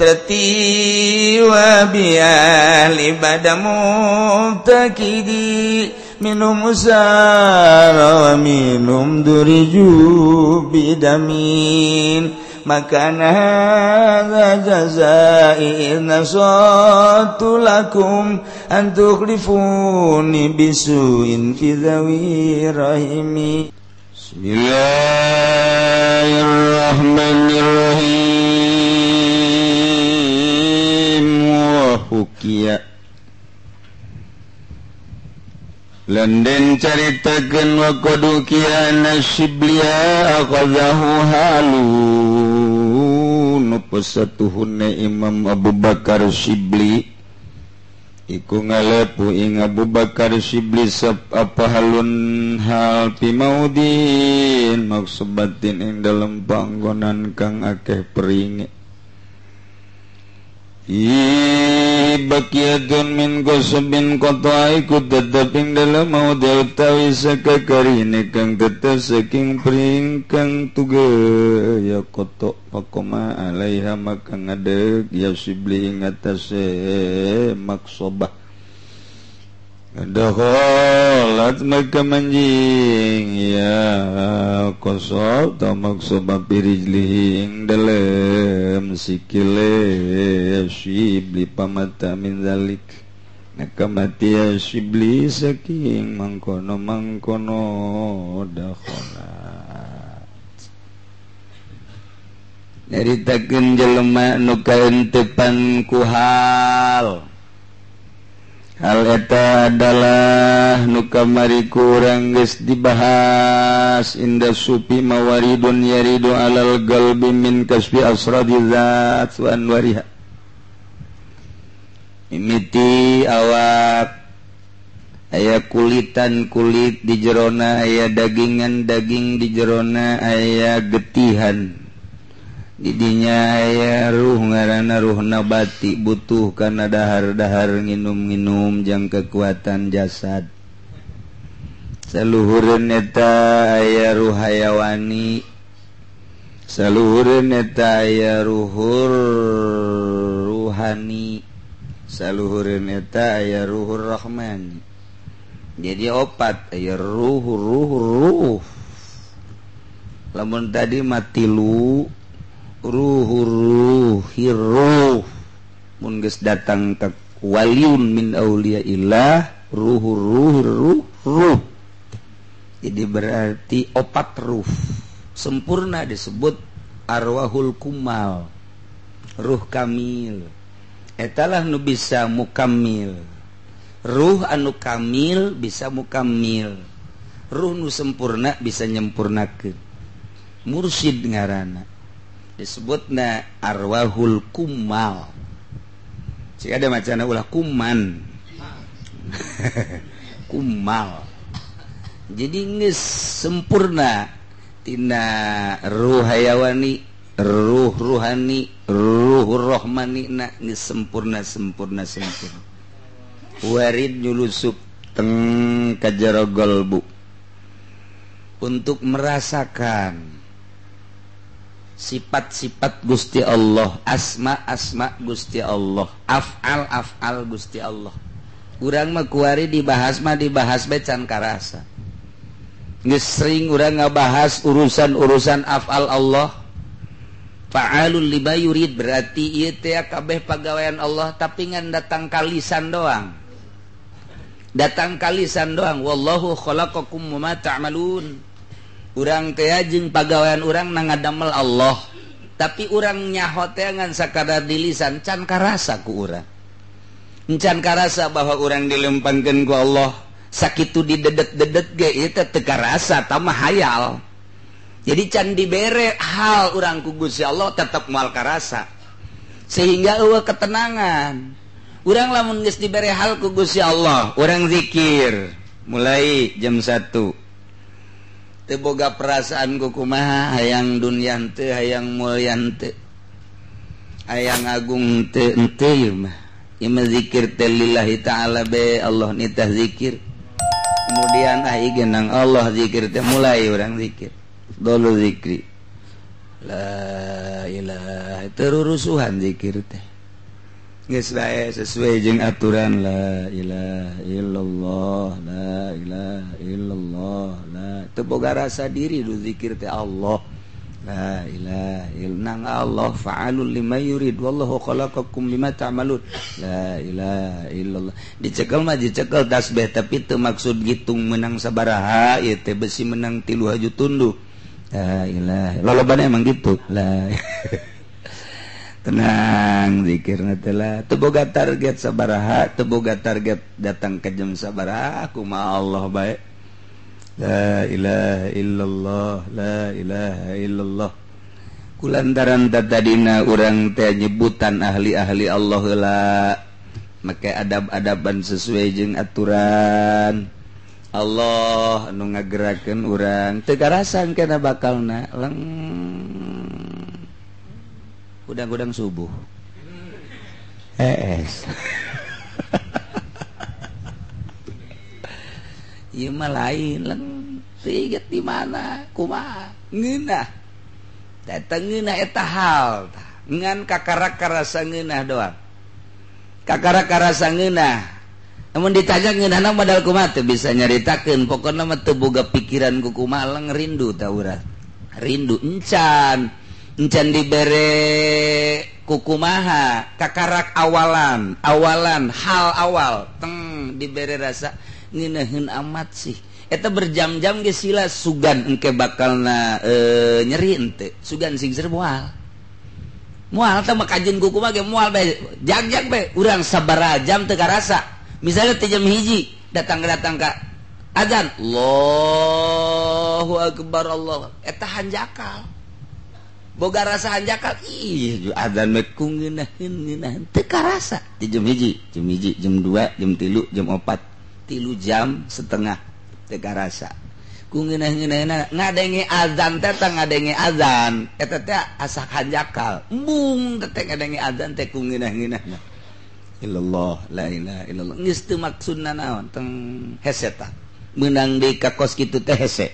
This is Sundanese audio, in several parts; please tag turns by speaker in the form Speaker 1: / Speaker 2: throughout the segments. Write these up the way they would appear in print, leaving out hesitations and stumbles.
Speaker 1: itrati wa bi ahli bada mubtakidi minum usara wa minum duriju bidamin maka hadza jazai nasatu lakum an tukhlifuni bisuin fi dhawi rahimi.
Speaker 2: Bismillahirrahmanirrahim. Wa hukiya landen caritakeun wa qadukiya nasiblia akhadhahu halun pesatuhunna Imam Abu Bakar Syibli iku ngalepu ing Abu Bakar Syibli sab apa halun hal pimaudin maksubatin ing dalem panggonan kang akeh peringe Ibakiyatun min qasabin qata iku tetep ing dalem maudhi utawi sakakarine kang tetep saking pring kang tuge ya kotok pakoma alaiha maka ngadeg ya sibli ing atase maksobah dakhalat maka manjing ya qasab ta maksobah birijlihi ing dalem sikile syibli pamata min zalik maka mati ya syibli saking mangkono mangkono dakhalat nyaritakeun jelema nu kaentepan ku hal hal eta adalah nu kamari kurang geus dibahas inda sufi mawaridun yaridu alal qalbi min kasbi asradi zat wa anwariha mimiti awak aya kulitan kulit di jerona aya dagingan daging di jerona aya getihan didinya aya ruh ngaranna ruh nabati butuh kana dahar-dahar nginum-nginum jang kekuatan jasad saluhureun eta aya ruh hayawani saluhureun eta aya ruhur ruhani saluhureun eta aya ruhur rahmani. Jadi opat aya ruh ruh ruh lamun tadi matilu ruh ruh mun geus datang ka waliun min auliyaillah ruh ruh ruh ruh. Jadi berarti opat ruh sempurna disebut arwahul kumal ruh kamil. Etalah nu bisa mukammil ruh anu kamil bisa mukammil ruh nu sempurna bisa nyempurnakeun mursyid ngaranna disebutna arwahul kumal. Jika ada macana ulah kuman kumal. Jadi geus sempurna tina ruh hayawani ruh ruhani ruh rohmani na geus sempurna sempurna sempurna warid nyulusup teng ka jero golbu untuk merasakan sifat-sifat Gusti Allah, asma-asma Gusti Allah, af'al-af'al Gusti Allah. Urang mah kuari dibahas mah dibahas bae can karasa. Geus sering urang ngabahas urusan-urusan af'al Allah. Fa'alul lima yurid berarti ieu teh kabeh pagawean Allah tapi ngan datang kalisan doang. Datang kalisan doang. Wallahu khalaqakum wa ma ta'malun. Urang teh jeung pagawean urang na ngadamel Allah tapi urang nyaho teh ngan sakadar di lisan can karasa ku urang can karasa bahwa urang dilempangkeun ku Allah sakitu didedet-dedet ge ieu teh teu karasa tah mah hayal. Jadi can dibere hal urang ku Gusti Allah tetep moal karasa sehingga eueuh ketenangan urang lamun geus dibere hal ku Gusti Allah urang zikir mulai jam 1 teu boga perasaan ku kumaha hayang dunya teu hayang mulya teu hayang agung teu henteu ieu mah ieu mah zikir teh lillahi ta'ala be Allah nitah zikir kemudian ah ieu genang Allah zikir teh mulai urang zikir dulu zikri La ilaha terurusuhan zikir teh. Geus bae sesuai jeung aturan la ilaha illallah la ilaha illallah la teu boga rasa diri du zikir teh Allah la ilaha illallah Allah fa'alul lima yurid wallahu khalaqakum bima ta'malun la ilaha illallah. Dicekel mah dicekel tasbih tapi teu maksud gitung menang sabaraha ieu teh besi menang 3 haju tunduh la ilaha lolobana emang gitu la. Tenang zikirna teh lah teu boga target sabaraha teu boga target datang ke jam sabaraha kumaha Allah bae la ilaha illallah la ilaha illallah. Kulantaran tadina urang teh nyebutan ahli-ahli Allah heula make adab-adaban sesuai jeung aturan Allah anu ngagerakeun urang teu karasan kana bakalna leng udang-udang subuh es. Ieu mah lain leng tiget di mana kumaha ngeunah eta ngeunah eta hal ngan kakarak karasa ngeunah doang kakarak karasa ngeunah namun ditanya ngeunahna modal kumaha teu bisa nyaritakeun pokona mah teu boga pikiran ku kumaha leng rindu ta urang rindu encan encan dibere kukumaha kakarak awalan awalan hal awal teng dibere rasa ngeunaheun amat sih eta berjam-jam geus sila sugan engke bakalna nyeri ente sugan sing moal moal teh mah kajeun kukumaha ge moal bae jag-jag bae urang sabaraha jam teu karasa misalnya teh jam 1 datang-datang ka azan Allahu akbar Allah eta hanjakal boga rasa hanjakal ih adzan mah ku ngeunaheun ngeunaheun teu karasa di jam 1 jam 1 jam 2 jam 3 jam 4 3 jam setengah teu karasa ku ngeunah-ngeunahna ngadenge azan teh tah ngadenge azan eta teh asa hanjakal embung teh ngadenge azan teh ku ngeunah-ngeunahna illallah la ilaha illallah geus teu maksudna naon teng hese tah meunang deui ka kos kitu teh hese.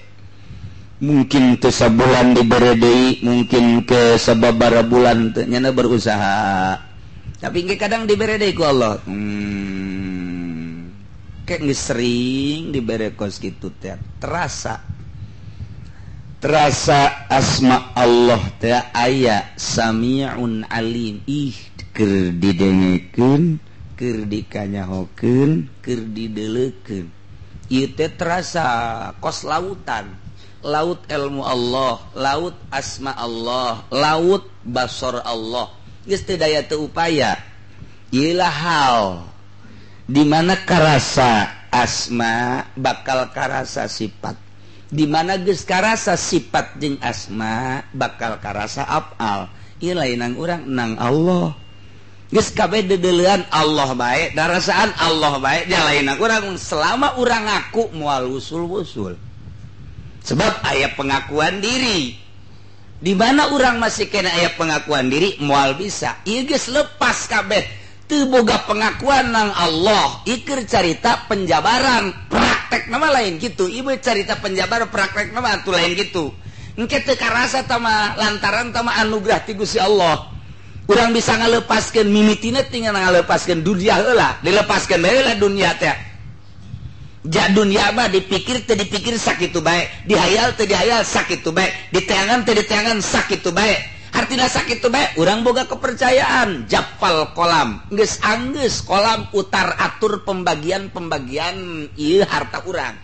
Speaker 2: Mungkin ke sabulan dibere deui, mungkin ke sababaraha bulan teu nyana berusaha. Tapi engke kadang dibere deui ku Allah. Kayak geus sering dibere kos kitu teh terasa. Terasa asma Allah teh aya Sami'un Alim. Ih, keur didengekeun, keur dikanyahokeun, keur dideleukeun. Ieu teh terasa kos lautan. Laut ilmu Allah, laut asma Allah, laut basor Allah. Geus teu daya teu upaya. Ieu hal di mana karasa asma bakal karasa sifat. Di mana geus karasa sifat jeung asma bakal karasa afal. Ieu lain nang urang nang Allah. Geus kabeh dedeulean Allah bae, darasaan Allah bae, nya lain nang urang selama urang ngaku moal wusul-wusul. Sebab aya pengakuan diri. Di mana urang masih kena aya pengakuan diri moal bisa. Ieu geus lepas kabeh. Teu boga pengakuan nang Allah. Ieu keur carita penjabaran, praktek nama lain kitu. Ieu carita penjabaran praktek nama atuh lain kitu. Engke teu karasa tama lantaran tama anugerah ti Gusti Allah. Urang bisa ngalepaskeun mimitina tinggal ngalepaskeun dunia heula, dilepaskeun bae heula dunia teh. Ja dunia mah dipikir teu dipikir sakitu bae, dihayal teu dihayal sakitu bae, diteangan teu diteangan sakitu bae. Artina sakitu bae urang boga kepercayaan japal kolam, geus anggeus kolam utar atur pembagian-pembagian ieu harta urang.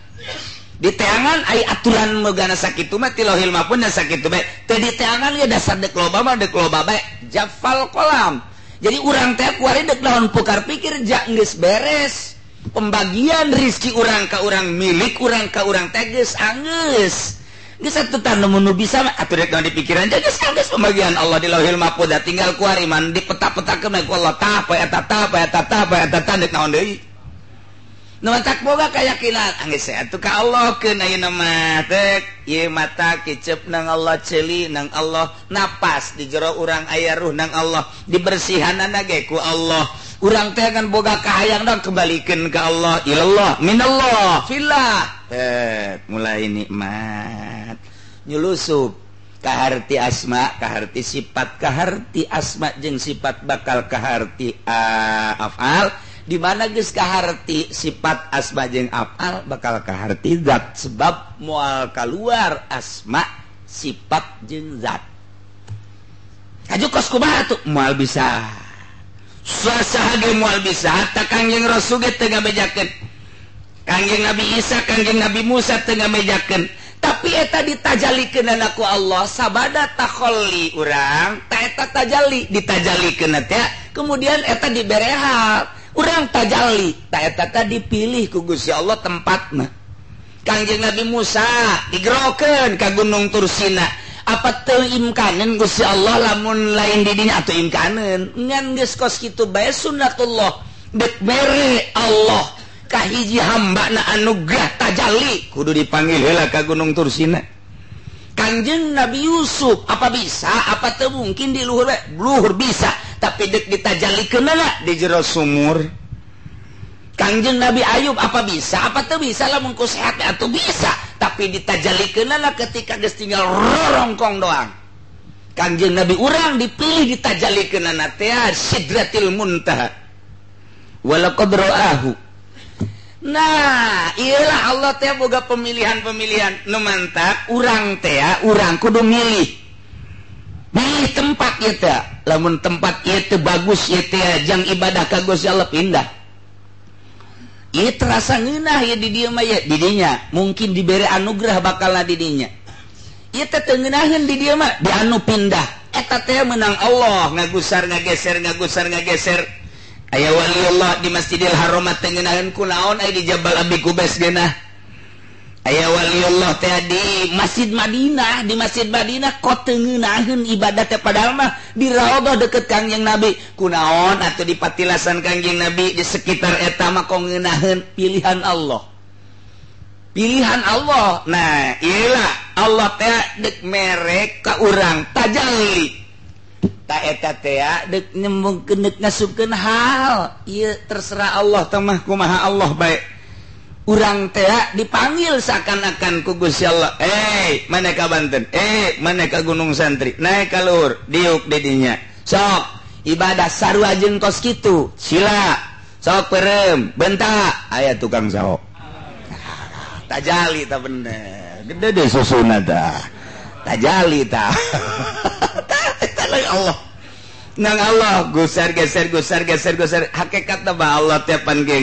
Speaker 2: Diteangan ai aturan megana sakitu mah ti lauhil mahfuz sakitu bae. Teu diteangan ge dasar deuk loba mah deuk loba bae, japal kolam. Jadi urang teh kuari deuk naon pukar pikir ja geus beres. Pembagian rizki urang ka urang milik urang ka urang teh geus anggeus. Geus atuh tah nu bisa mah atuh rek naon dipikiran geus anggeus pembagian Allah di Lauhil Mahfuz tinggal kuari man dipeta-petakeun ku Allah tah poe eta tah poe eta tah poe eta tah deuk naon deui. Nu matak boga kayakinan anggeus atuh ka Allah keun ayeuna mah teh ieu mata kicep nang Allah ceuli nang Allah napas di jero urang aya ruh nang Allah dibersihanana ge ku Allah. Urang teh kan boga kahayang dong kembalikeun ka Allah ilallah minallah fillah mulai nikmat nyulusup. Kaharti asma, kaharti sifat, kaharti asma jeung sifat bakal kaharti afal. Di mana geus kaharti sifat asma jeung afal bakal kaharti zat, sebab moal kaluar asma sifat jeung zat. Kaju kos kumaha tuh moal bisa. Saha ge moal bisa, hatta Kangjeng Rasul ge teu ngabejakeun. Kangjeng Nabi Isa, Kangjeng Nabi Musa teu ngabejakeun. Tapi eta ditajalikeun ku Allah sabada takholli urang, ta eta tajalli ditajalikeun teh, kemudian eta diberehal. Urang tajalli, ta eta teh dipilih ku Gusti Allah tempatna. Kangjeng Nabi Musa digerokeun ka Gunung Tursina. Apa teu imkaneun Gusti Allah lamun lain didinya atuh imkaneun. Ngan geus kos kitu bae sunnatullah. Dek mere Allah kahiji hamba na anugerah tajalli kudu dipanggil heula ka Gunung Tursina. Kangjeng Nabi Yusuf apa bisa apa teu mungkin di luhur bae? Luhur bisa, tapi dek ditajalikeunna di jero sumur. Kangjeng Nabi Ayub apa bisa apa teu bisa lamun ku sehat atuh bisa, tapi ditajalikeunna ketika geus tinggal rorongkong doang. Kangjeng Nabi urang dipilih ditajalikeunna teh Sidratil Muntaha. Walaqad ra'ahu. Nah, iyalah Allah teh boga pemilihan-pemilihan nu mantap, urang teh urang kudu milih. Milih tempat ieu teh. Lamun tempat ieu teh bagus ieu teh jang ibadah ka Gusti Allah pindah. Ieu terasa ngeunah ieu di dieu mah ieu di dinya, mungkin dibere anugerah bakalna di dinya. Ieu teh teu ngeunaheun di dieu mah, di anu pindah. Eta teh menang Allah ngagusar ngageser ngagusar ngageser. Aya waliullah di Masjidil Haram teh ngeunaheun kunaon aya di Jabal Abi Qubais geunah. Aya waliullah teh di Masjid Madinah, di Masjid Madinah kok teu ngeunaheun ibadah teh padahal mah di raudhah deket Kangjeng Nabi. Kunaon atuh di patilasan Kangjeng Nabi di sekitar eta mah kok ngeunaheun pilihan Allah. Pilihan Allah. Nah, iyalah Allah teh dek mere ka urang tajalli. Ta eta teh dek nyembungkeun dek ngasupkeun hal ieu terserah Allah teh mah kumaha Allah bae. Urang teh dipanggil seakan-akan ku Gusti Allah. Mana ka Banten? Mana ka Gunung Santri? Naik ka luhur, diuk di dinya. Sok ibadah sarua jeung kos kitu. Sila, sok peureum, bentak aya tukang saho. Tajali ta bener. Gede deh susuna tah. Tajali tah. Allah nang Allah gusar geser gusar geser gusar hakikat mah Allah tiapan ge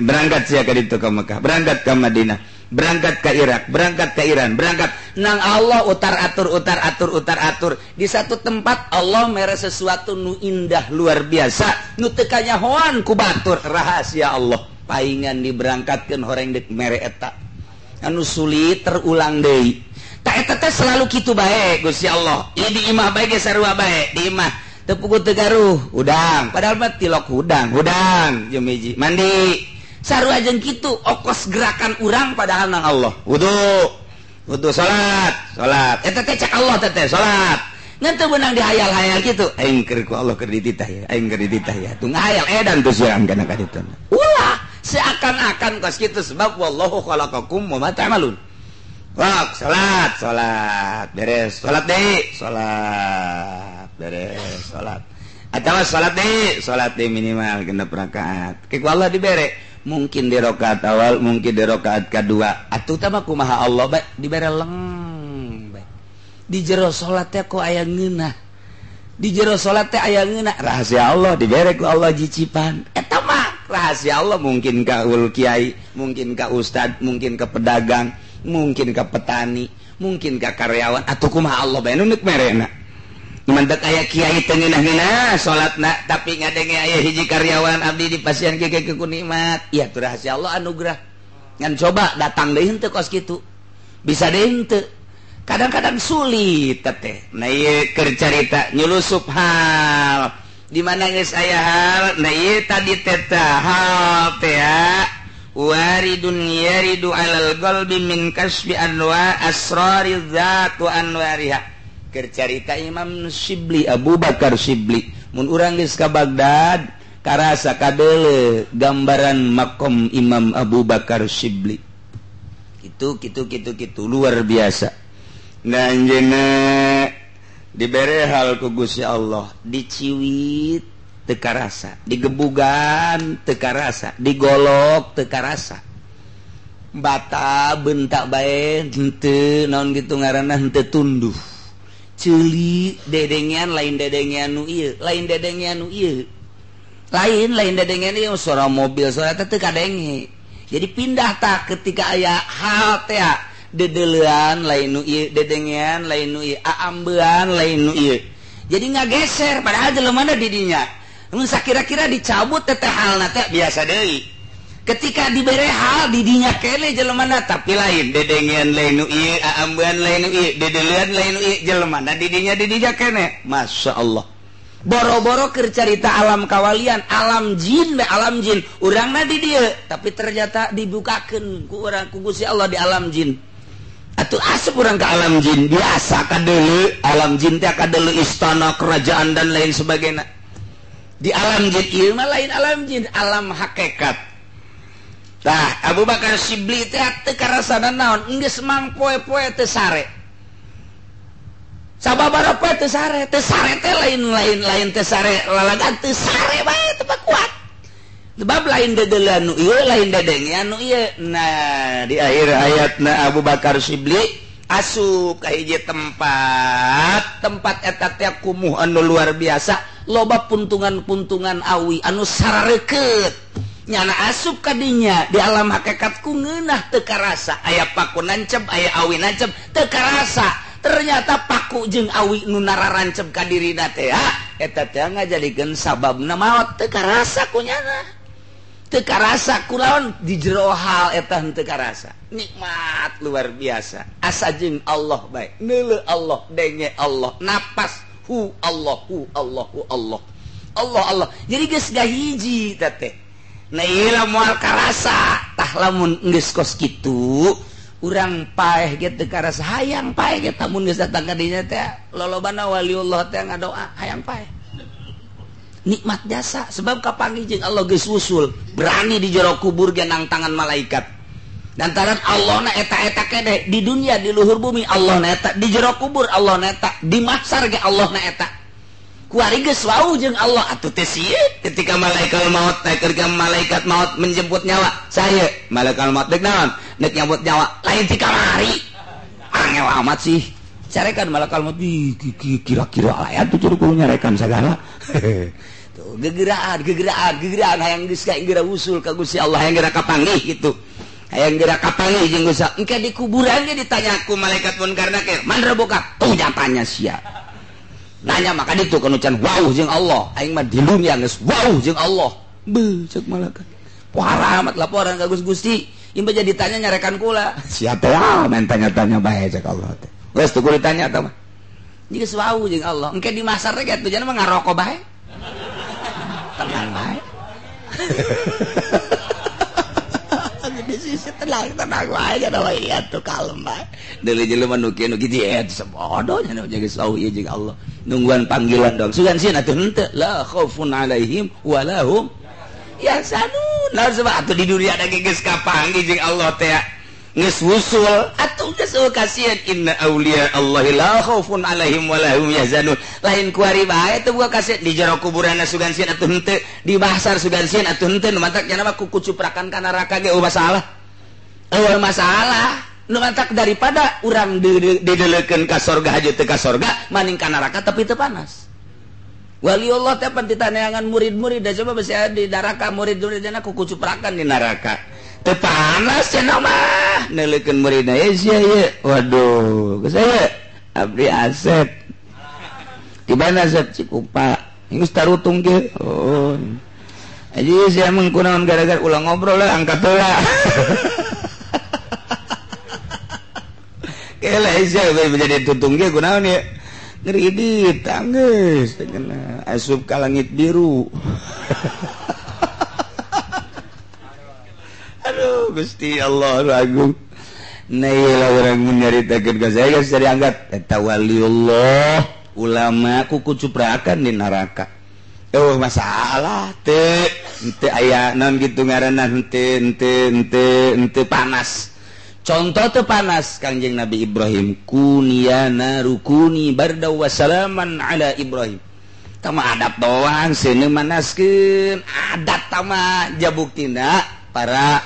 Speaker 2: berangkat sia ka ditu ka Mekah, berangkat ka Madinah, berangkat ka Irak, berangkat ka Iran, berangkat nang Allah utar atur utar atur utar atur di satu tempat Allah mere sesuatu nu indah luar biasa nu teu kanyahoan ku batur rahasia Allah paingan diberangkatkeun horeng deuk mere eta anu sulit terulang deui. Ta eta teh selalu kitu bae Gusti Allah. Ieu di imah bae ge sarua bae, di imah teu puguh teu garuh, hudang. Padahal mah tilok hudang, hudang jeung hiji. Mandi. Sarua jeung kitu okos gerakan urang padahal nang Allah. Wudu. Wudu salat, salat. Eta teh cek Allah teh teh salat. Ngan teu beunang dihayal-hayal kitu. Aing keur ku Allah keur dititah ya, aing keur dititah ya. Tuh ngahayal edan tuh siang kana ka ditu. Ulah seakan-akan kos kitu sebab wallahu khalaqakum wa ma ta'malun. Wak, salat, salat, beres, salat deui, salat, beres, salat. Atawa salat deui minimal 6 rakaat. Ke ku Allah dibere, mungkin di rakaat awal, mungkin di rakaat kadua. Atuh tah mah kumaha Allah bae dibere leng bae. Di jero salat teh kok aya ngeunah. Di jero salat teh aya ngeunah, rahasia Allah dibere ku Allah jicipan. Eta mah rahasia Allah mungkin ka ul kiai, mungkin ka ustad, mungkin ka pedagang, mungkin ke petani, mungkin ke karyawan atau kumaha Allah bae nu neuk merena. Mantak aya kiai teu ngeunah-ngeunah salatna tapi ngadenge aya hiji karyawan abdi di pasien kieu ku nikmat. Ieu tuh rahasia Allah anugerah. Ngan coba datang deui henteu kos kitu. Bisa deui henteu. Kadang-kadang sulit teh. Nah ieu keur carita nyulusup hal. Di mana geus aya hal, nah ieu tadi teh hal teh waridun yaridu alal qalbi min kasbi anwa asrari dzat wa anwariha. Keur carita Imam Syibli, Abu Bakar Syibli, mun urang geus ka Baghdad karasa kadeule gambaran makom Imam Abu Bakar Syibli. Kitu kitu kitu kitu luar biasa. Nah anjeunna Dibere hal ku Gusti Allah, diciwit teu karasa, digebugan teu karasa, digolok teu karasa. Bata bentak bae henteu naon kitu ngaranna henteu tunduh. Ceuli dedengean lain dedengean nu ieu, lain dedengean nu ieu. Lain lain dedengean ieu suara mobil, suara teh teu kadenge. Jadi pindah tak ketika aya hal teh dedelean lain nu ieu, dedengean lain nu ieu, aambean lain nu ieu. Jadi ngageser padahal jelema di dinya. Mun sakira-kira dicabut teh halna teh biasa deui. Ketika dibere hal di dinya kene jelema tapi lain dedengean lain nu ieu, aambean lain nu ieu, dedelean lain nu ieu, jelema di dinya kene. Masya Allah. Boro-boro keur carita alam kawalian, alam jin be alam jin, urangna di dieu, tapi ternyata dibukakeun ku urang ku Gusti Allah di alam jin. Atuh asup urang ke alam jin, biasa kadeuleu alam jin teh kadeuleu istana, kerajaan dan lain sebagainya. Di alam jin ieu mah lain alam jin, alam hakikat. Tah, Abu Bakar Syibli teh teu karasana naon, geus mangpoe-poe teu sare. Sababaraha poe teu sare teh lain lain teu sare lalagan teu sare bae teu kuat. Sebab lain dedelean nu ieu, lain dedengean nu ieu. Nah, di akhir hayatna Abu Bakar Syibli asup ka hiji tempat, tempat eta teh kumuh anu luar biasa, loba puntungan-puntungan awi anu sarareukeut. Nyana asup ka dinya di alam hakikat ku ngeunah teu karasa, aya paku nancep, aya awi nancep teu karasa. Ternyata paku jeung awi nu nararancep ka dirina teh eta teh ngajadikeun sababna maot teu karasa ku nyana. Teu karasa kulaon di jero hal eta henteu karasa. Nikmat luar biasa. Asa jeung Allah bae. Neuleuh Allah, denge Allah, napas hu Allah, hu Allah, hu Allah. Allah Allah. Jadi geus gahiji teh teh. Nah ieu moal karasa. Tah lamun geus kos kitu, urang paeh ge teu karasa, hayang paeh ge tamun geus datang ka dinya teh lolobana waliullah teh ngadoa hayang paeh. Nikmat jasa sebab kapanggih jeung Allah geus wusul, berani di jero kubur ge nang tangan malaikat. Lantaran Allah na eta-eta kene di dunia di luhur bumi Allah na eta, di jero kubur Allah na eta, di mahsar ge Allah na eta. Kuari geus wau jeung Allah atuh teh sieun ketika malaikat maut ketika malaikat maut menjemput nyawa. Saya malaikat maut deuk naon? Deuk nyambut nyawa lain ti kamari. Angel amat sih. Carekan malaikat maut kira-kira aya tuh kudu nyarekan sagala. Tuh gegeraan gegeraan gegeraan hayang geus ka geura usul ka Gusti Allah hayang geura kapanggih kitu. Hayang geura kapanggih jeung Gusti. Engke di kuburan ge ditanya ku malaikat munkar nakir, "Man rabbuka?" Tuh nyatanya sia. Nanya maka ditu kanu can wau jeung Allah. Aing mah di dunia geus wau jeung Allah. Beuh ceuk malaikat. Parah amat laporan ka Gusti. Ieu mah jadi tanya nyarekan kula. Sia teh main tanya-tanya bae ceuk Allah teh. Geus teu kudu ditanya tah mah. Geus wau jeung Allah. Engke di masar ge atuh jangan mah ngaroko bae. Tenang bae. Di sisi tenang tenang wae cenah wae atuh kalem bae. Deuleu jelema nu kieu nu kitu sebodoh nya geus wau ieu jeung Allah. Nungguan panggilan dong. Sugan sieun atuh henteu la khaufun alaihim wala hum yahzanun. Nah sebab atuh di dunia da geus kapanggih jeung Allah teh geus wusul atuh geus kasieun inna auliya Allahi la khaufun alaihim wala hum yahzanun. Lain kuari bae teu boga kasieun di jero kuburanna sugan sieun atuh henteu, di mahsar sugan sieun atuh henteu, nu mantak nya mah ku cuprakan ka neraka ge eueuh masalah. Eueuh masalah. Nu mantak daripada urang dideleukeun ka sorga haja teu ka sorga maning ka neraka tapi teu panas. Waliullah teh pan ditaneangan murid-murid da coba besi di neraka murid-muridna ku kucuprakan di neraka. Teu panas cenah mah neuleukeun muridna ye sia ye. Waduh, geus aya abdi Asep. Di mana Asep Cikupa? Geus tarutung kieu. Oh. Aji sia mah kunaon gara-gara ulah ngobrol lah angkat heula. Kela sia menjadi tutung ge kunaon ya? Ngeridit tanggeus kena asup ka langit biru. Aduh Gusti Allah agung. Nah ieu urang nyaritakeun ka saya geus diangkat eta waliullah ulama ku kucuprakan di neraka. Oh masalah teu henteu aya naon kitu ngaranna henteu henteu henteu henteu panas. Contoh teu panas Kangjeng Nabi Ibrahim kunia narukuni barda wa salaman ala Ibrahim. Tama adab doang seuneu manaskeun adat tama jabuktina para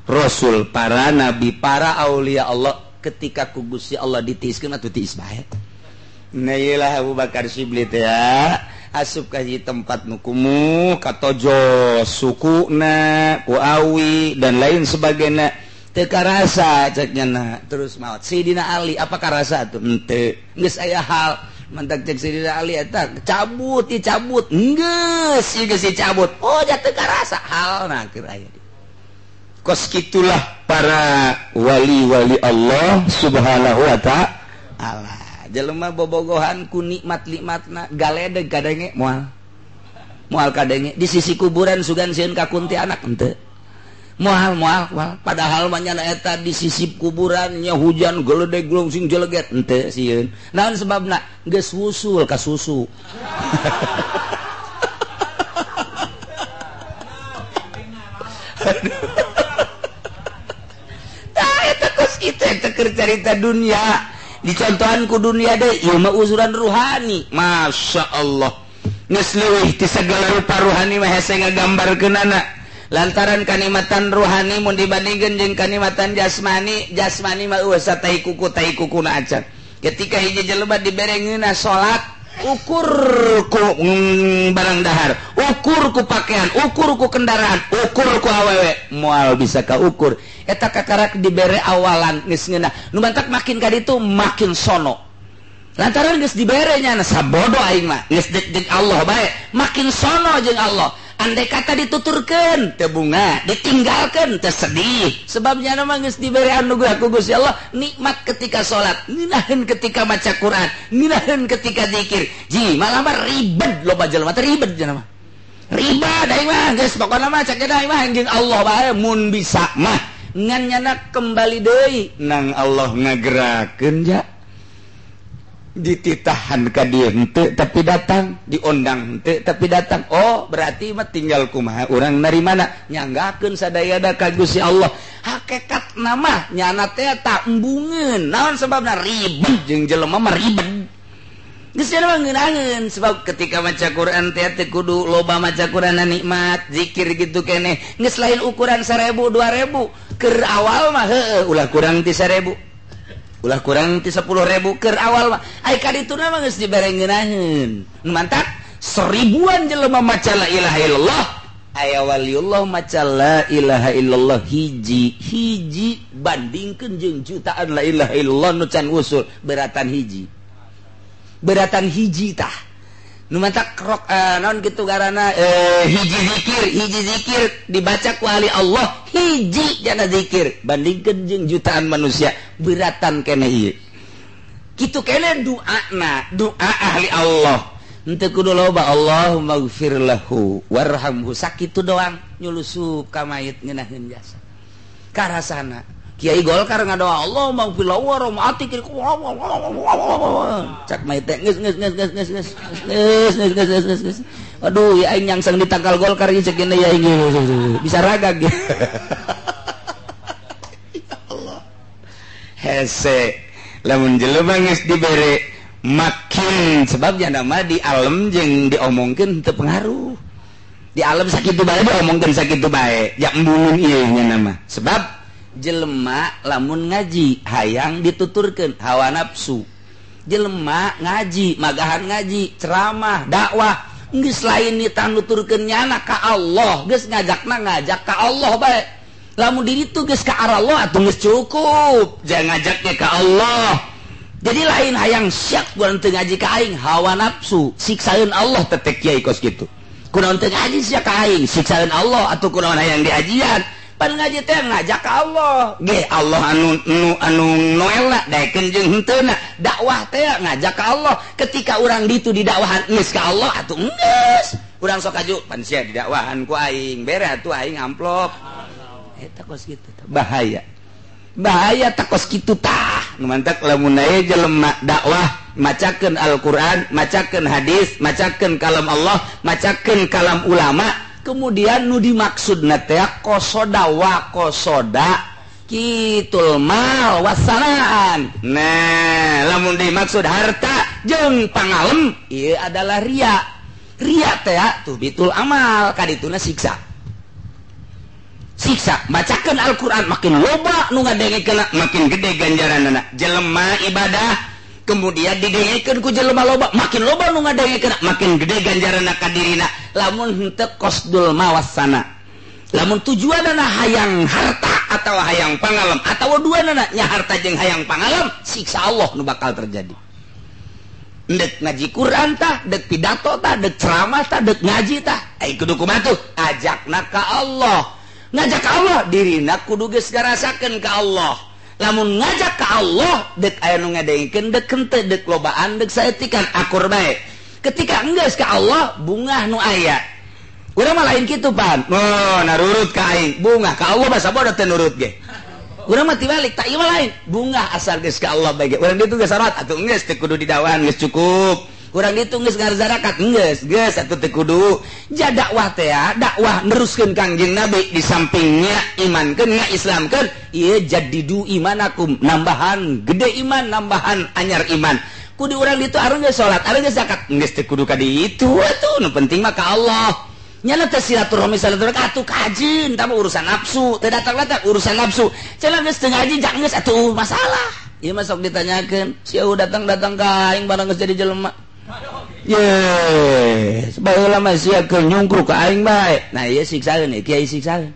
Speaker 2: rasul, para nabi, para aulia Allah ketika ku Gusti Allah ditiiskeun atuh tiis bae. Nah iyalah Abu Bakar Shibli teh ya. Asup ka hiji tempat nu kumuh katojo sukuna ku awi dan lain sebagainya teu karasa cek nyana terus maot. Sidina Ali apa karasa atuh henteu geus aya hal mantak cek Sidina Ali eta cabut dicabut geus ieu geus dicabut oh ja teu karasa halna keur aya kos kitulah para wali-wali Allah subhanahu wa ta'ala. Jelema bobogohan ku nikmat-nikmatna galedeg kadenge moal moal kadenge di sisi kuburan sugan sieun ka kuntianak henteu moal moal moal padahal mah nyana eta di sisi kuburannya hujan geledeg sing jeleget henteu sieun naon sebabna geus wusul ka susu. Tah eta kos kitu eta keur carita dunia dicontohan ku dunia deh ieu mah uzuran ruhani. Masya Allah geus leuwih ti sagala rupa ruhani mah hese ngagambarkeunana lantaran kanikmatan ruhani mun dibandingkeun jeung kanikmatan jasmani, jasmani mah eueuh satai kuku tai kukuna acan. Ketika hiji jelema dibere ngeunah salat ukur ku barang dahar, ukur ku pakaian, ukur ku kendaraan, ukur ku awewe moal bisa kaukur. Eta kakarak dibere awalan geus ngeunah nu mantak makin ka ditu makin sono lantaran geus dibere nya sabodo aing mah geus deg-deg Allah bae makin sono jeung Allah. Andai kata dituturkeun teu bunga, ditinggalkeun teu sedih sebabnya mah geus dibere anugerah ku Gusti Allah nikmat ketika salat, ngeunaheun ketika maca Quran, ngeunaheun ketika zikir. Ji malah mah ribet loba jelema teh ribet jelema ribet aing mah geus pokona mah cek aing mah jeung Allah bae mun bisa mah ngan nyana kembali deui nang Allah ngagerakeun ja dititahan ka dieu henteu tapi datang, diondang henteu tapi datang. Oh berarti mah tinggal kumaha urang narimana nyanggakeun sadayana ka Gusti Allah. Hakekat nama nyana teh tak embungeun naon sebabna ribet jeung jelema mah ribet geus mah ngeunaheun sebab ketika maca Quran teh teu kudu loba maca Quran nikmat zikir gitu keneh geus lain ukuran 1000 2000 keur awal mah heueuh ulah kurang ti 1000 ulah kurang ti 10.000 keur awal mah ai ka dituna mah geus dibere ngeunaheun mantak seribuan jelema maca la ilaha illallah aya waliullah maca la ilaha illallah hiji hiji bandingkeun jeung jutaan la ilaha illallah nu can usul beratan hiji tah nu mantak rok naon kitu garana hiji zikir dibaca ku ahli Allah hiji jana zikir bandingkeun jeung jutaan manusia beratan keneh ieu kitu keneh doana doa ahli Allah henteu kudu loba Allahumma gfir lahu warhamhu sakitu doang nyulusup ka mayit ngeunaheun jasa karasana Kiai Golkar ngadoa Allahumma gfir lahu warhamhu cak mayit teh geus geus geus geus geus geus geus geus geus geus aduh ya aing nyangsang ditangkal Golkar ieu cek ya aing bisa ragag ya Allah hese lamun jelema geus dibere makin sebabnya nama di alam jeung diomongkeun teu pengaruh di alam sakitu bae diomongkeun sakitu bae ya embungeun ieu nya nama sebab jelema lamun ngaji hayang dituturkeun hawa nafsu jelema ngaji magahan ngaji ceramah dakwah geus lain ditanuturkeun nyana ka Allah geus ngajakna ngajak ka Allah bae lamun diri tu geus ka arah Allah atuh geus cukup jangan ngajaknya ka Allah jadi lain hayang syak gua teu ngaji ka aing hawa nafsu siksaeun Allah tetek kiai kos kitu kunaon teu ngaji sia ka aing siksaeun Allah atuh kunaon hayang diajian pan ngaji teh ngajak ka Allah ge Allah anu anu noelna daekeun jeung henteuna dakwah teh ngajak ka Allah ketika urang ditu didakwahan geus ka Allah atuh geus urang sok aju pan sia didakwahan ku aing bere atuh aing amplop eta kos kitu bahaya bahaya tah kos kitu tah nu mantak lamun aya jelema dakwah macakeun Al-Qur'an macakeun hadis macakeun kalam Allah macakeun kalam ulama kemudian nu dimaksudna teh kosoda wa kosoda Kitul mal wasanaan. Nah, lamun dimaksud harta jeung pangalem ieu adalah ria. Ria teh tuh bitul amal kadituna siksa. Siksa bacakeun Al-Qur'an makin loba nu ngadengekeun makin gede ganjaranna. Jelema ibadah kemudian didengekeun ku jelema loba makin loba nu ngadengekeun makin gede ganjaranna ka dirina. Lamun henteu qasdul mawasana. Lamun tujuanana hayang harta atau hayang pangalem atau duanana nya harta jeung hayang pangalem siksa Allah nu bakal terjadi. Dek ngaji Quran tah, dek pidato tah, dek ceramah tah, dek ngaji tah, ai kudu kumaha tuh? Ajakna ka Allah. Ngajak ka Allah dirina kudu geus ngarasakeun ka Allah. Lamun ngajak ka Allah dek aya nu ngadengkeun dek henteu dek lobaan dek saeutikan akur bae. Ketika enggeus ka Allah bungah nu aya. Urang mah lain kitu pan. Oh, narurut ka aing. Bungah ka Allah basa bodoh teu nurut ge. Urang mah tibalik, tak ieu mah lain. Bungah asal geus ka Allah bae ge. Urang ditu geus salat atuh geus teu kudu didawahan geus cukup. Urang ditu geus ngarzarakat geus, geus atuh teu kudu. Ja dakwah teh dakwah neruskeun Kangjeng Nabi di sampingnya imankeun nya Islamkeun, ieu jadidu imanakum, nambahan gede iman, nambahan anyar iman. Kudu urang ditu arung geus salat, arung geus zakat, geus teu kudu ka ditu atuh, nu penting mah ka Allah. Nyana teh silaturahmi silaturahmi atuh kajin tah urusan nafsu teu datang-datang urusan nafsu cenah geus teu ngaji jak geus atuh masalah ieu mah sok ditanyakeun sia datang-datang ka aing barang geus jadi jelema yes baheula mah sia keur nyungkruk ka aing bae nah ieu siksaeun ieu kiai siksaeun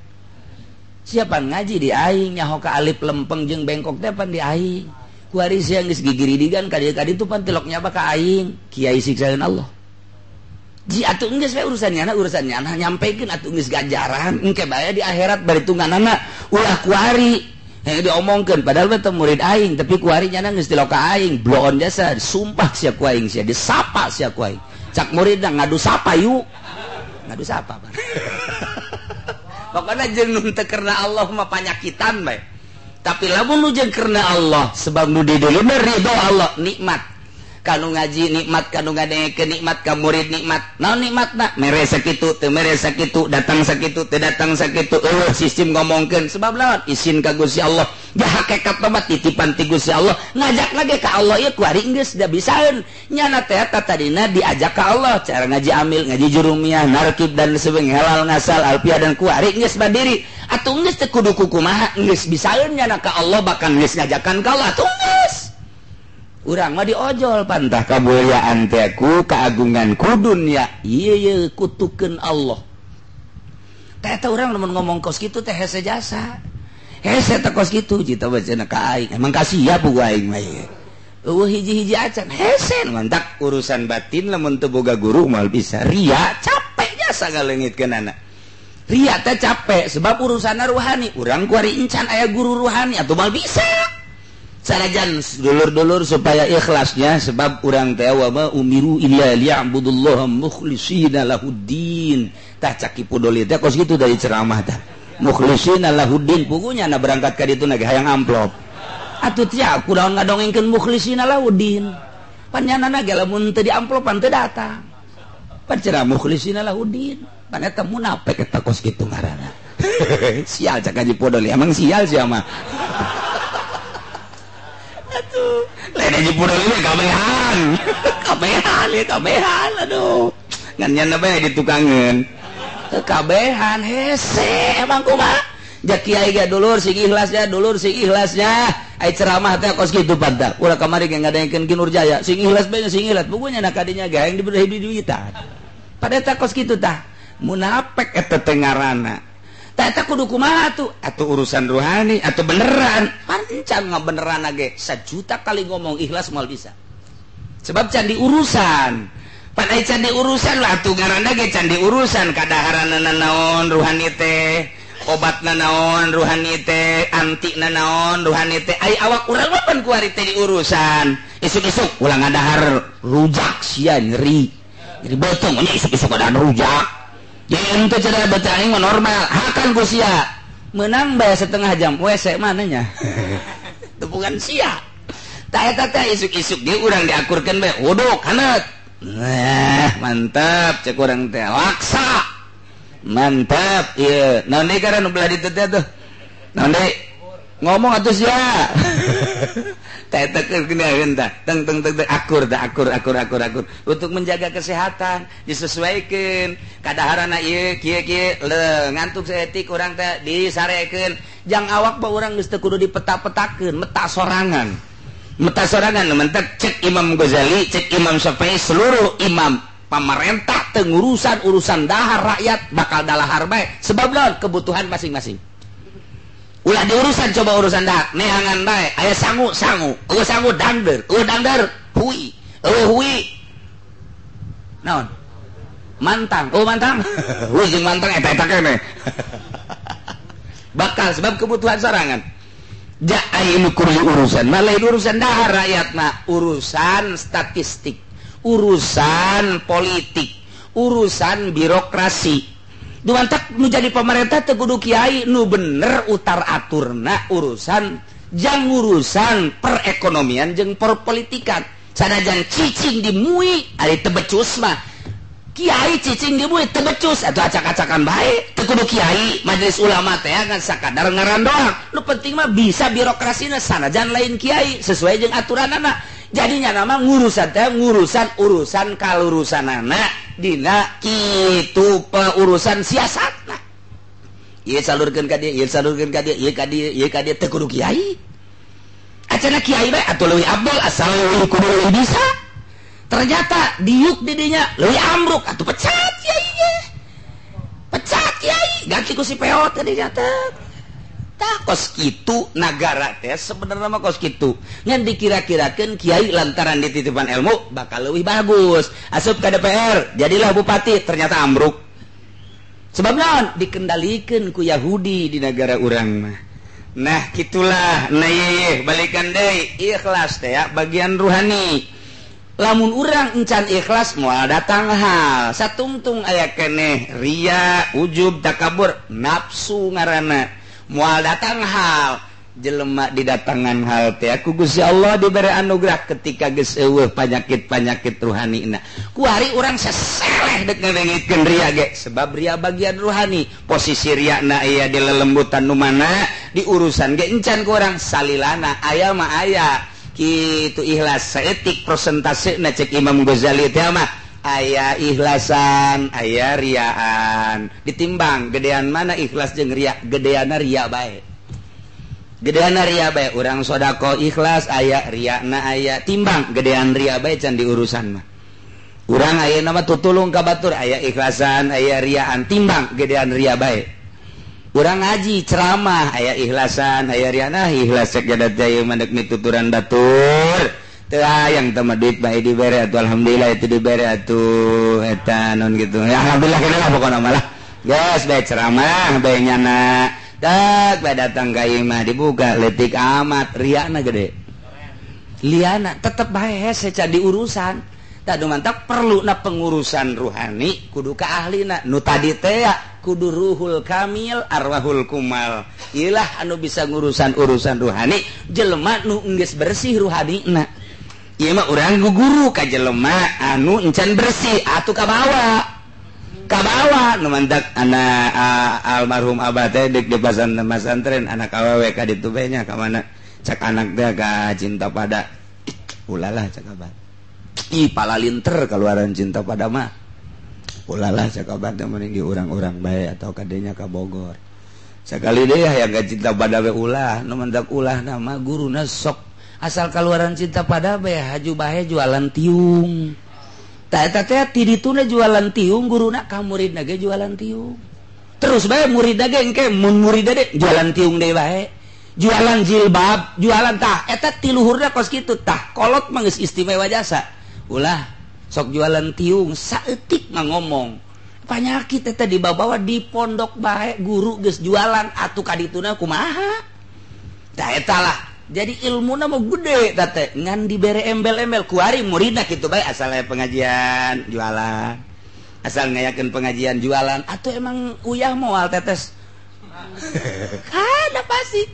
Speaker 2: siapa ngaji di aing nyaho ka alif lempeng jeung bengkok teh pan di aing kuari sia geus gigiridigan ka dieu ka ditu pan tilok nyaba ka aing kiai siksaeun Allah. Ji atuh geus we urusannya urusannya nyampekeun atuh geus ganjaran engke bae di akhirat baritunganana ulah kuari heuh diomongkeun padahal mah teu murid aing tapi kuari nyana geus tilok ka aing bloon jasa sumpah sia ku aing sia disapa sia ku aing cak muridna ngadu sapa yuk ngadu sapa pokona jeung nu teu karena Allah mah panyakitan bae tapi lamun nu jeung karena Allah sebab nu diduluna ridho Allah nikmat kanu ngaji nikmat kanu ngadengekeun nikmat ka murid nikmat naon nikmatna mere sakitu teu mere sakitu datang sakitu teu datang sakitu eueuh sistem ngomongkeun sebab lawan isin ka Gusti Allah ja hakikat mah titipan ti Gusti Allah ngajak lagi ka Allah ieu kuari geus da bisaeun nyana teh tadina diajak ka Allah cara ngaji amil ngaji jurumiyah narkib dan sebagainya halal ngasal alfiah dan kuari geus mandiri atuh geus teu kudu kumaha geus bisaeun nyana ka Allah bahkan geus ngajakan ka Allah atuh geus urang mah diojol pantah kamuliaan teh ku keagungan ku dunya ieu ieu kutukeun Allah teh eta urang lamun ngomong kos kitu teh hese jasa hese teh kos kitu cita bacana ka aing emang kasih pugu aing mah ieu eueuh hiji-hiji acan hese mantak urusan batin lamun teu boga guru moal bisa ria capek jasa ngaleungitkeunana ria teh capek sebab urusanna ruhani urang kuari encan aya guru ruhani atuh moal bisa sanajan dulur-dulur supaya ikhlasnya sebab urang teh wa ma umiru illa liya'budullaha mukhlishina lahuddin tah cak Ki Pudoli teh kos kitu dari ceramah tah mukhlishina lahuddin pugunya na berangkat ka ditu na ge hayang amplop atuh teh kunaon ngadongengkeun mukhlishina lahuddin pan nyanana ge lamun teu diamplopan teu datang pan ceramah mukhlishina lahuddin pan eta munafik eta kos kitu ngaranna sial cak Haji Pudoli emang sial sia mah atuh lain Haji Pudoli mah kabehan kabehan ya kabehan aduh ngan nyana bae ditukangeun kabehan hese emang kumaha ja kiai ge dulur sing ikhlasnya dulur sing ikhlasnya ai ceramah teh kos kitu pantar ulah kamari ge ngadengkeun Ki Nurjaya sing ikhlas bae sing ikhlas pugunya na kadinya ge hayang diberi duitan pada eta kos kitu tah munafik eta teh ngaranna tah kudu kumaha tuh atuh urusan ruhani atau beneran pancang ngabeneran ge 1 juta kali ngomong ikhlas moal bisa sebab can diurusan pan ai can diurusan lah atuh ngaranna ge can diurusan kadaharanna naon ruhani teh obatna naon ruhani teh antina naon ruhani teh ai awak urang mah pan kuari teh diurusan isuk-isuk ulah ngadahar rujak sia nyeri nyeri beuteung nya isuk-isuk ada rujak jadi ente cedera baca aing mah normal hakan ku sia menang bae setengah jam WC mananya tepungan sia tah eta teh isuk-isuk ge urang diakurkeun bae wuduk haneut nah mantap cek urang teh laksa mantap ieu naon deui ngaran nu belah ditu teh tuh naon deui Ngomong atuh sia. Teh teng teng teng akur dah, akur akur akur akur untuk menjaga kesehatan disesuaikan kadaharana ieu kieu kieu le ngantuk saeutik urang teh disarekeun jang awak mah urang geus teu kudu dipeta-petakeun meta sorangan mentek cek Imam Ghazali, cek Imam Syafi'i, seluruh imam pamarentah teu ngurusan urusan dahar rakyat bakal dalahar bae sebab lawan kebutuhan masing-masing. Ulah diurusan coba urusan dah neangan bae aya sangu sangu eueuh sangu dangder eueuh dangder hui eueuh hui naon mantang oh mantang hui jeung mantang eta eta keneh bakal sebab kebutuhan sorangan ja aya nu kudu urusan mah lain urusan dahar rakyat mah urusan statistik, urusan politik, urusan birokrasi. Dumantak nu jadi pemerintah teu kudu kiai nu bener utar aturna urusan jang urusan perekonomian jeung perpolitikan. Sanajan cicing dimui ari teu becus mah. Kiai cicing dimui teu becus atuh acak-acakan bae teu kudu kiai majelis ulama teh ngan sakadar ngaran doang. Nu penting mah bisa birokrasina sanajan lain kiai sesuai jeung aturanana. Jadinya nama ngurusan teh ngurusan urusan kalurusanana dina kitu urusan siasatna. Ieu salurkeun ka dieu, ieu salurkeun ka dieu, ieu ka dieu, ieu ka dieu teu kudu kiai. Acana kiai bae atuh leuwih abdol asal leuwih kudu leuwih bisa. Ternyata diuk di dinya leuwih ambruk atuh pecat kiai. Pecat kiai, ganti ku si peot ka dinya teh. Tah kos kitu nagara teh sebenarnya mah kos kitu. Ngan dikira-kirakeun kiai lantaran dititipan ilmu bakal leuwih bagus. Asup ka DPR, jadilah bupati, ternyata ambruk. Sebab naon? Dikendalikeun ku Yahudi di negara urang mah. Nah, kitulah. Nah, ieu balikan deui ikhlas teh ya bagian ruhani. Lamun urang encan ikhlas moal datang hal. Satungtung aya keneh ria, ujub, takabur, nafsu ngaranna. Moal datang hal jelema didatangan hal teh ku Gusti Allah diberi anugerah ketika geus eueuh panyakit-panyakit ruhanina. Kuari urang seseleh dek ngalengitkeun ria ge sebab ria bagian ruhani. Posisi riana aya di lelembutan nu mana di urusan ge encan ku urang salilana aya mah aya. Kitu ikhlas saeutik prosentasena cek Imam Ghazali teh mah aya ikhlasan, aya riaan. Ditimbang gedean mana ikhlas jeung ria, gedeana ria bae. Gedeana ria bae urang sedekah ikhlas aya riana aya, timbang gedean ria bae can diurusan mah. Urang ayeuna mah tutulung ka batur aya ikhlasan, aya riaan, timbang gedean ria bae. Urang ngaji ceramah aya ikhlasan, aya riana, ikhlas cek jadat jaya mandek mituturan batur. Teu hayang teh mah duit bae dibere atuh alhamdulillah itu dibere atuh eta non gitu. Ya alhamdulillah kana lah pokona mah lah. Geus bae ceramah bae nyana. Dak bae datang ka imah dibuka leutik amat riana gede. Liana tetep bae hese can diurusan. Tah dumantak perlu na pengurusan ruhani kudu ka ahlina. Nu tadi teh kudu ruhul kamil arwahul kumal. Ilah anu bisa ngurusan urusan ruhani jelema nu geus bersih ruhanina. Ieu mah urang guru ka jelema anu encan bersih atuh kabawa. Kabawa nu mantak anak almarhum abah teh deuk di pasantren anak awewe ka ditu bae nya ka mana cak anak teh ka cinta pada ulalah cak abah. Ih palalinter kaluaran cinta pada mah. Ulalah cak abah teh mending di urang-urang bae atau kadenya ka Bogor. Sakali deui hayang ka cinta pada we ulah nu mantak ulah nama guruna sok asal kaluaran cinta pada bae haju bae jualan tiung. Tah eta teh ti dituna jualan tiung guruna ka muridna ge jualan tiung. Terus bae muridna ge engke mun muridna ge jualan tiung deui bae. Jualan jilbab, jualan tah eta ti luhurna kos kitu tah kolot mah geus istimewa jasa. Ulah sok jualan tiung saeutik mah ngomong. Panyakit eta dibawa di pondok bae guru geus jualan atuh ka dituna kumaha. Tah eta lah. Jadi ilmuna mah gede teh ngan dibere embel-embel kuari muridna kitu bae asal aya pengajian jualan. Asal ngayakeun pengajian jualan atuh emang uyah moal tetes. Kada pasti.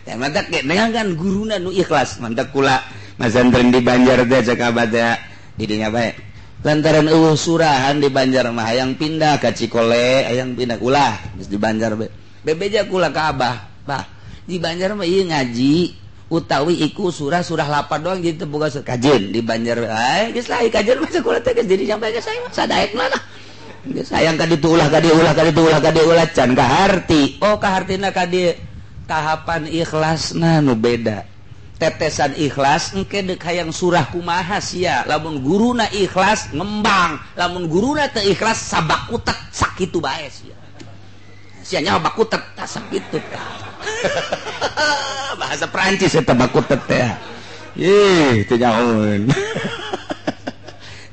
Speaker 2: Ya mantak ge neangan guruna nu ikhlas mantak kula masantren di Banjar teh cek abah teh di dinya bae. Lantaran eueuh surahan di Banjar mah hayang pindah ka Cikole, hayang pindah ulah geus di Banjar bae. Bebeja kula ka abah, bah. Di Banjar mah ieu ngaji utawi iku surah-surah lapar doang jadi teu boga kajian di Banjar. Ai geus lah kajian mah sakola teh geus jadi sampai geus saya mah sadaekna lah. Geus hayang ka ditu ulah ka dieu ulah ka ditu ulah ka dieu ulah can kaharti. Oh kahartina ka dieu tahapan ikhlasna nu beda. Tetesan ikhlas engke deuk hayang surah kumaha sia. Lamun guruna ikhlas ngembang, lamun guruna teu ikhlas sabakutet sakitu bae sia. Sia nya bakutet tah sakitu tah. Bahasa Perancis eta bakutet teh. Ih, teu nyahoeun.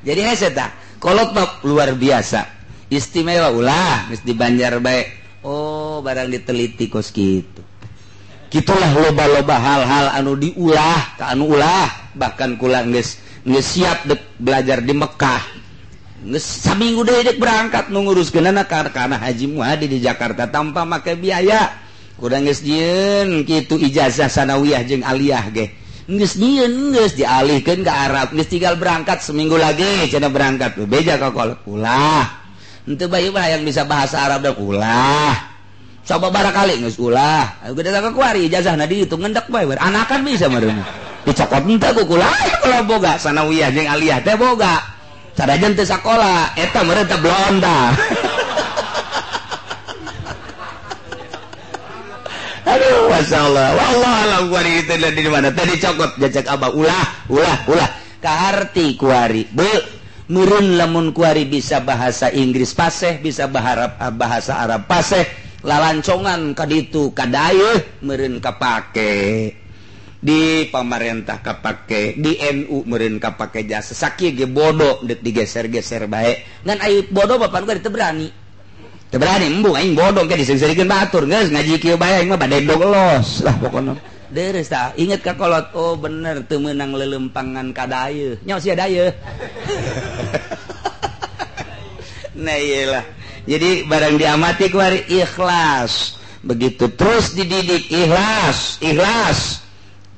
Speaker 2: Jadi hese tah, kolot mah luar biasa. Istimewa ulah geus di Banjar bae. Oh, barang diteliti kos kitu. Gitulah loba-loba hal-hal anu diulah ka anu ulah, bahkan kula geus siap dek belajar di Mekah. Geus saminggu deui dek berangkat nu nguruskeunana kana Haji Muhadi di Jakarta tanpa make biaya. Kurang geus nyieun kitu ijazah sanawiyah jeung aliyah ge. Geus nyieun geus dialihkeun ka Arab, geus tinggal berangkat seminggu lagi cenah berangkat. Beja ka kolot ulah. Henteu bae mah hayang bisa bahasa Arab dah ulah. Coba barakali geus ulah. Gede ka kuari ijazahna dihitung ngendak bae anakan bisa meureun. Dicokot henteu ku kula kalau boga sanawiyah jeung aliyah teh boga. Sadajan teu sakola eta meureun teh blonda. Aduh masyaallah. Wallahu alam kuari teh di mana teh dicokot jajak abah ulah ulah ulah. Kaharti kuari. Be meureun lamun kuari bisa bahasa Inggris paseh, bisa bahasa Arab paseh. Lalancongan kaditu kadayeuh meureun kapake di pamarentah kapake di NU meureun kapake jasa sakieu ge bodoh deuk digeser-geser bae ngan aya bodoh bapak gua teu berani embung aing bodoh ge diseuseurikeun batur geus ngaji kieu bae aing mah bade dog los lah pokona deres tah inget ka kolot oh bener teu meunang leuleumpangan kadayeuh nya sia dayeuh. Nah iyalah. Jadi barang diamati kuari ikhlas. Begitu terus dididik ikhlas, ikhlas.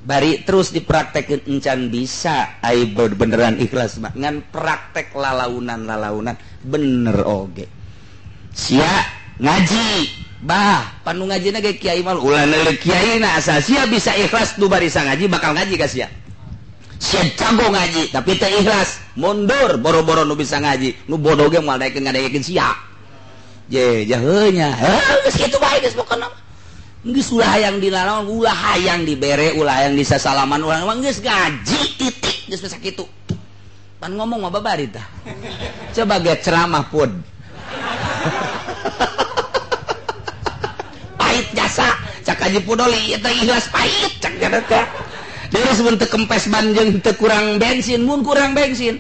Speaker 2: Bari terus dipraktekin encan bisa ai beneran ikhlas mah ngan praktek lalaunan-lalaunan bener oge. Sia ngaji, bah panu ngajina ge kiai mah ulah neuleuh kiai na asa sia bisa ikhlas nu barisa ngaji bakal ngaji ka sia. Sia jago ngaji tapi teu ikhlas, mundur boro-boro nu bisa ngaji, nu bodoh ge moal daekeun ngadekeun sia. Je jaheunya heuh geus kitu bae geus pokona geus ulah hayang dilalawan ulah hayang dibere ulah hayang disasalaman ulah geus ngaji titik geus sakitu pan ngomong mah babari tah coba ge ceramah pun pahit jasa cak Haji Pudoli eta ikhlas pahit cak jana teh terus mun teu kempes ban jeung teu kurang bensin mun kurang bensin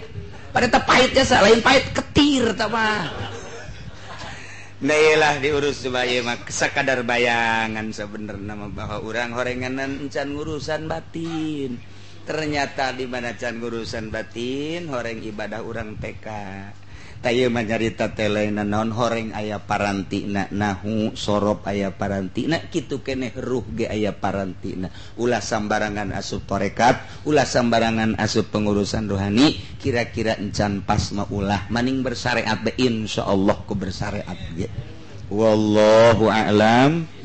Speaker 2: pada teh pahit jasa lain pahit ketir tah mah. Nah iyalah diurus supaya mah sakadar bayangan sebenarnya mah bahwa urang horenganan encan ngurusan batin. Ternyata di mana can ngurusan batin horeng ibadah urang TK. Tah ieu mah nyarita teh lain naon horeng aya parantina nahu sorop aya parantina kitu keneh ruh ge aya parantina. Ulah sambarangan asup tarekat, ulah sambarangan asup pengurusan rohani, kira-kira encan pas mah ulah maning bersyariat be insyaallah ku bersyariat ge. Wallahu a'lam.